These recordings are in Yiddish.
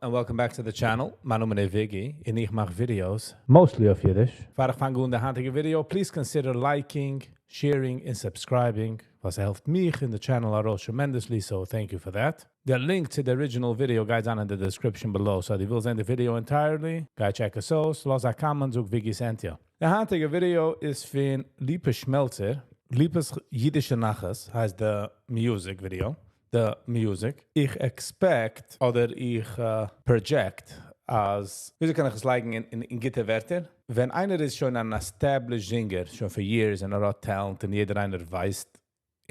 And welcome back to the channel. מיין נאמען איז Viggy און איך מאך videos, mostly אויף אידיש. פאר איך פאנג אן די היינטיגע video, please consider liking, sharing און subscribing, וואס העלפט מיך און די channel ארויס tremendously, so thank you for that. די link צו די original video גייט זיין אין די description below, so אז דו ווילסט זען די video entirely, גיי check עס אויס, לאז א comment, זאג Viggy sent you. די היינטיגע video איז פון ליפא שמעלצער, ליפא'ס אידישע נחת הייסט די music video, די music. איך expect אדער איך project אז, וויאזוי קען איך עס לייגן אין גוטע ווערטער? ווען איינער איז שוין אן established זינגער שוין פאר years און ער האט talent און יעדער איינער ווייסט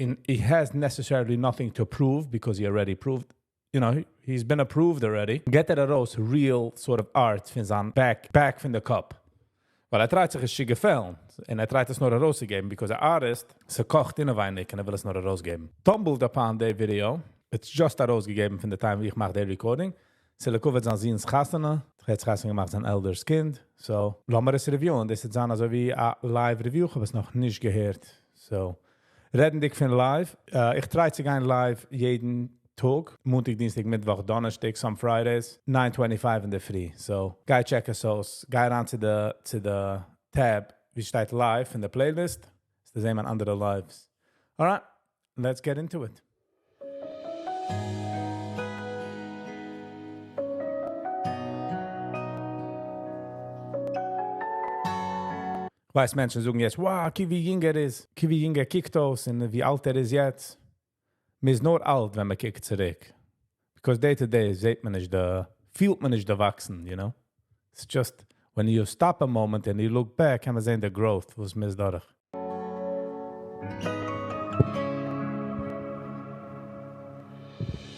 און he has necessarily nothing to prove because he already proved, you know, he's been approved already, געט ער ארויס real sort of art פון זיין back back פון די קאפ. ווייל ער try ט זיך נישט צו געפעלן, און ער try ט עס נאר ארויסצוגעבן because א ארטיסט, ס'קאכט אינעווייניג און ער וויל עס נאר ארויסגעבן. Stumbled upon די video, it's just ארויסגעגעבן פון די time ווי איך מאך די recording, ס'לכבוד זיין זון'ס חתונה, ער האט חתונה געמאכט זיין עלטערס קינד, so לאמיר עס review ען, דאס וועט זיין אזוי ווי א live review, איך האב עס נאכנישט געהערט, so רעדנדיג פון live, איך try צו גיין live יעדן טאג, מאנטאג, דינסטאג, מיטוואך, דאנערשטאג, some Fridays, 9:25 אינדערפרי, so גיי check עס אויס, גיי אריין צו די צו די tab ווי שטייט live אין די playlist, וועסטו זען מיין אנדערע lives. Alright, let's get into it. כ'ווייס מענטשן זאגן יעצט, wow, קוק ווי יונג ער איז, קוק ווי יונג ער קוקט אויס און ווי אלט ער איז יעצט. מ'איז נאר אלט ווען מ'קוקט צוריק. Because day to day זעט מען נישט די, פילט מען נישט די וואקסן, you know. It's just when you stop a moment and you look back קען מען זען די growth וואס מ'איז דורך.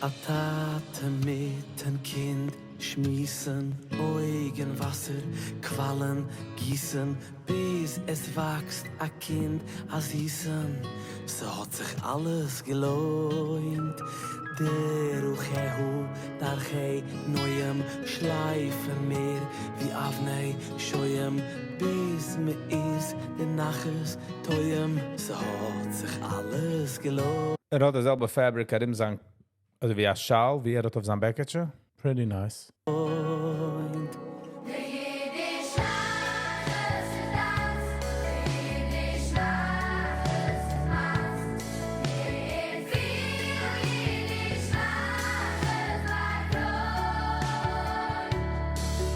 א טאטע מיטן קינד שמועסן, אויגן וואסער קוואלן גיסן, ביז עס וואקסט א קינד א זיסן, ס'האט זיך אלעס געלוינט, דרכיה דרכי נועם שלייפן מיר ווי אבני שוהם, ביז מ'איז די נחת טועם, ס'האט זיך אלעס געלוינט. ער האט די זעלבע fabric ארום זיין אזוי ווי א שאל ווי ער האט אויף זיין בעקעטשע. Pretty nice. די אידיש נחת איז דאס, די אידיש נחת איז מיינס, מיר פיל אידיש נחת ביי קרוין,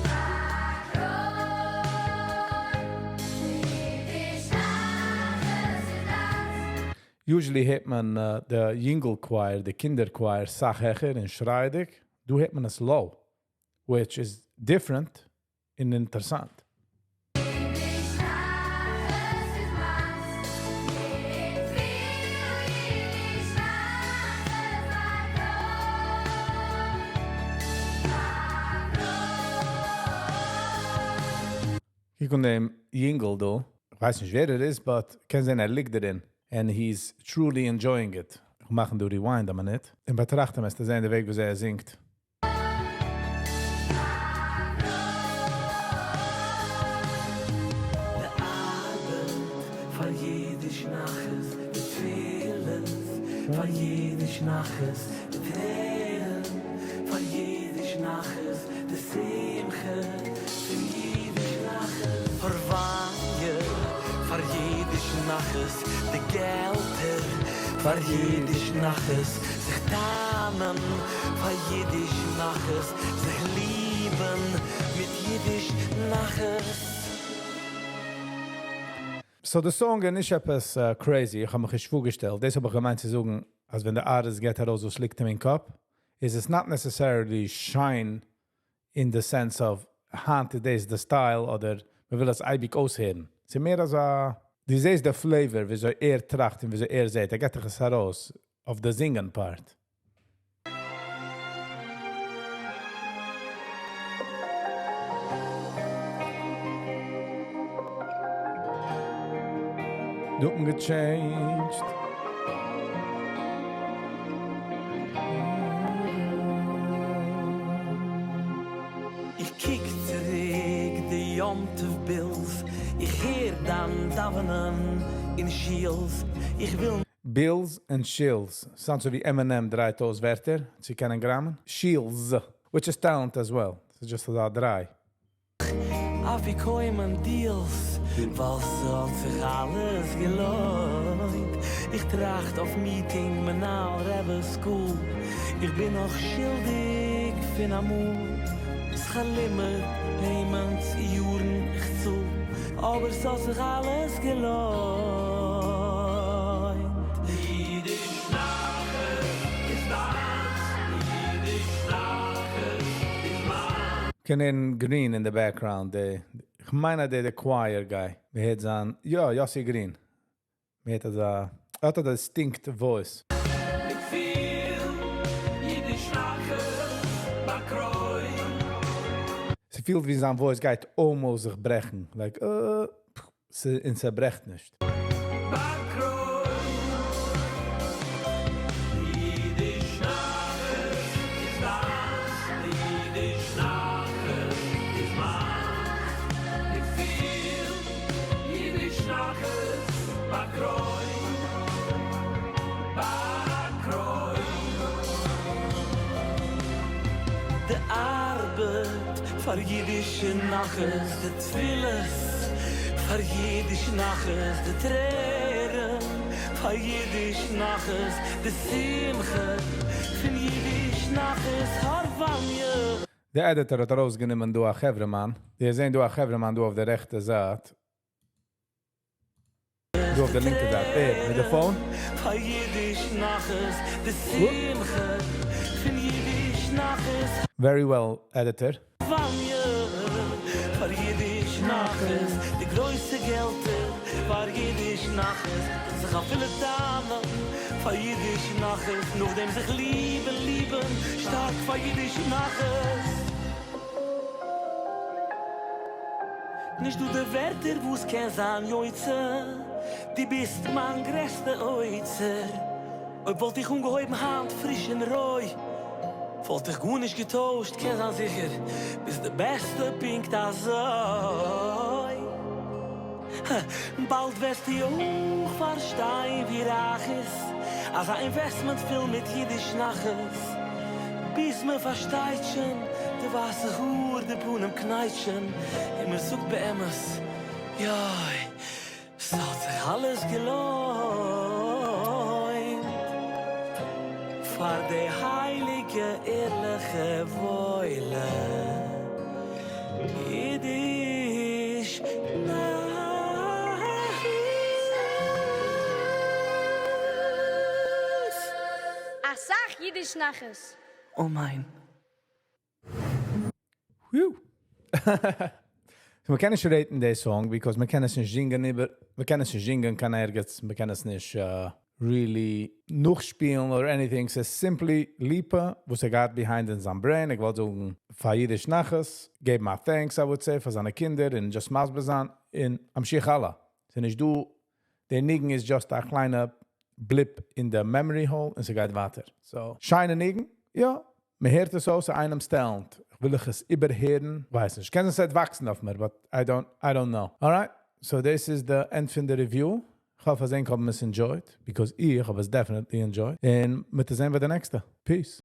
ביי קרוין, די אידיש נחת איז דאס. Usually הערט מען די יונגל choir, די קינדער choir, סאך העכער און שרייעדיג. דא הערט מען עס low, which איז different און אינטערעסאנט. אידיש נחת איז מיינס, מיר פיל אידיש נחת ביי קרוין, ביי קרוין. קוק אן דעם יונגל דא, איך ווייס נישט ווער ער איז, but קען זיין ער ליגט דערין, and he's truly enjoying it. איך מאך דא rewind א מינוט, און באטראכט אים וועסטו זען די וועג וויאזוי ער זינגט. די ארבעט פאר אידיש נחת, די תפילות פאר אידיש נחת, די טרערן פאר אידיש נחת, די שמחה פון אידיש נחת. הארוואניע פאר אידיש נחת, די געלטער פאר אידיש נחת, זיך טענה'ן פאר אידיש נחת, זיך ליבן מיט אידיש נחת. So די song איז נישט עפעס crazy, איך האב מיך נישט פארגעשטעלט, דאס האב איך געמיינט צו זאגן, אז ווען די ארטיסט געט ארויס וואס ליגט אים אין קאפ, איז עס not necessarily שיין in the sense of היינט איז דאס די style אדער מען וויל עס אייביג אויסהערן. ס'איז מער אזא, דו זעסט די flavor וויאזוי ער טראכט און וויאזוי ער זעט, ער געט דיך עס ארויס אויף די זינגען part. דא האט מען גע change ט. איך קוק צוריק די יום טוב bills, איך הער דיין דאווענען אין שילס, איך וויל. Bills און שילס, sound אזוי ווי Eminem דרייט אויס ווערטער צו קענען גראמען. שילס. Which is talent as well. ס'איז just אזא דריי. אפיקומן deals, ווייל ס'האט זיך אלעס געלוינט. איך טראכט אויף meeting, מנהל, רבי, school. איך בין נאך שולדיג פון אמאל. שכר לימוד, payments, יארן איך צאל. אבער ס'האט זיך אלעס געלוינט. אידיש נחת איז דאס, אידיש נחת איז מיין. קען הערן Green in the background. די, איך מיין, דער, דער choir guy. מ'הערט זיין, יא, Yossi Green. מ'הערט אזא, ער האט א distinct voice. מיט פיל אידיש נחת באקרוינט. ס'פילט ווי זיין voice גייט almost זיך ברעכן. Like, און ס'ברעכט נישט. באקרוינט. אידיש נחת איז דאס, אידיש נחת איז מיין. מיט פיל אידיש נחת באקרוינט. באקרוינט. די ארבעט פאר אידיש נחת, די תפילות פאר אידיש נחת, די טרערן פאר אידיש נחת, די שמחה פון אידיש נחת, הארעוואניע. דער editor האט ארויסגענומען דא א חברהמאן. די זעען דא א חברהמאן דא אויף דער רעכטע זייט. דא אויף דער לינקע זייט. ער, מיט די phone. פאר אידיש נחת, די שמחה פון אידיש נחת. Very well, editor. הארעוואניע פאר אידיש נחת, די גרויסע געלטער פאר אידיש נחת, זיך אפילו טענה'ן פאר אידיש נחת, נאכדעם זיך ליבן, ליבן, שטארק פאר אידיש נחת. נישט דא די ווערטער, וואס קען זיין יוצא, דו ביסט מיין גרעסטע אוצר. אויב וואלט איך אנגעהויבן היינט פריש און רוי, וואלט איך גארנישט געטוישט, קען זיין זיכער, ביסט די בעסטע פונקט אזוי. באלד וועסטו אויך פארשטיין ווי רייך איז אזא investment פול מיט אידיש נחת. ביז מען פארשטייט שוין, די ווייסע האר, די פנים קנייטשן, און מען זאגט באמת, יוי, ס'האט זיך אלעס געלוינט. פאר די הייליגע, ערליכע, וואוילע אידיש נחת. א סאך אידיש נחת. אמן. Whew. So, מ'קען נישט rate ן די song, because מ'קען עס נישט זינגען איבער, מ'קען עס נישט זינגען, קיין ערגעץ, מ'קען עס נישט really נאכשפילן or anything. ס'איז simply ליפא, וואס ער גייט behind אין זיין brain. איך וואלט זאגן, פאר אידיש נחת, געב my thanks, I would say, פאר זיינע קינדער, און just מסביר זיין, און אמשיך הלאה. ס'איז נישט דא, דער ניגון איז just א קליינע blip in the memory hole, און ס'גייט ווייטער. So, שיינע ניגון, יא, מ'הערט עס אויס, איינעמ'ס talent. וויל איך עס איבערהערן? ווייס נישט. קען זיין ס'וועט וואקסן אויף מיר, but I don't know. Alright, so this is the end פון the review. איך האף אז ענק האבן עס enjoyed, because איך האב עס definitely enjoyed. און מיר זעען ביי די נעקסטע. Peace.